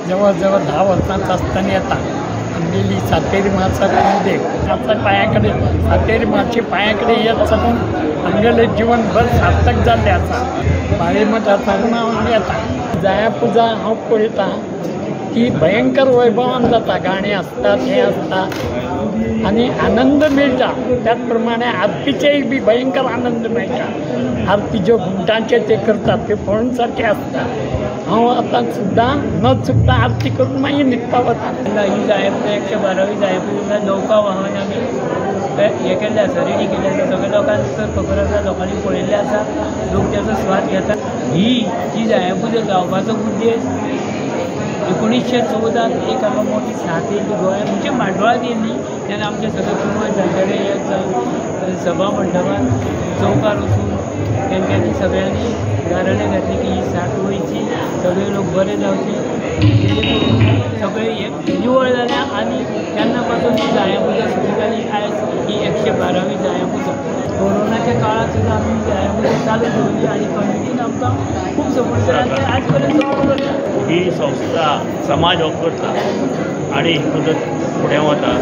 जवळ जवळ 10 वर्सांच आसतना येता. आमगेली सातेरी माचा देव माचा पांया कडेन, सातेरी माची पांया कडेन येत साकून आमगेलें जिवनभर सार्थक जाल्लें आसा. बाळीमठा साकून हांव येता. जाया पुजा हांव पळयतां ती भयंकर वैभवान जाता. गाणी आसतात, हें आसता आनी आनंद मेळटा. त्याच प्रमाणे आरतीचेय बी भयंकर आनंद मेळटा. आरती ज्यो घुमटांचे ते करतात ते पळोवन सारके आसता. हांव आतां सुद्दां न चुकता आरती करून मागीर न्हिदपा वता. ही जाया पुजा 112वी जाया पुजा नौका वाहन आमी हें केल्लें आसा, रेडी केल्लें आसा. सगळ्या लोकांक खबर आसा, लोकांनी पळयल्लें आसा, लोक ताचो स्वाद घेतात. ही जी जाया पुजा जावपाचो उद्देश 1914 एक हांगा मोठी साथ येयली गोंयांत, म्हणजे मांडवाळांत येयली तेन्ना आमचे सगळे पुर्वज जाणटेले एक सभा मंडपान चौकार वचून तेंच्यांनी सगळ्यांनी गाराणें घातलें की ही साथ वयची, सगळे लोक बरे जावचे, सगळे निवळ जाल्या. आनी तेन्ना पासून ही जाया पुजा सुरू जाली. आयज ही 112वी जाया पुजा. कोरोनाच्या काळात सुद्दां आमी जाया पुजा चालू दवरली आनी कमिटीन आमकां खूब सपोर्ट केला आनी आज पर्यंत सपोर्ट करता. ही संस्था समाज वापरता आणि ही पद्दत फुडें वता.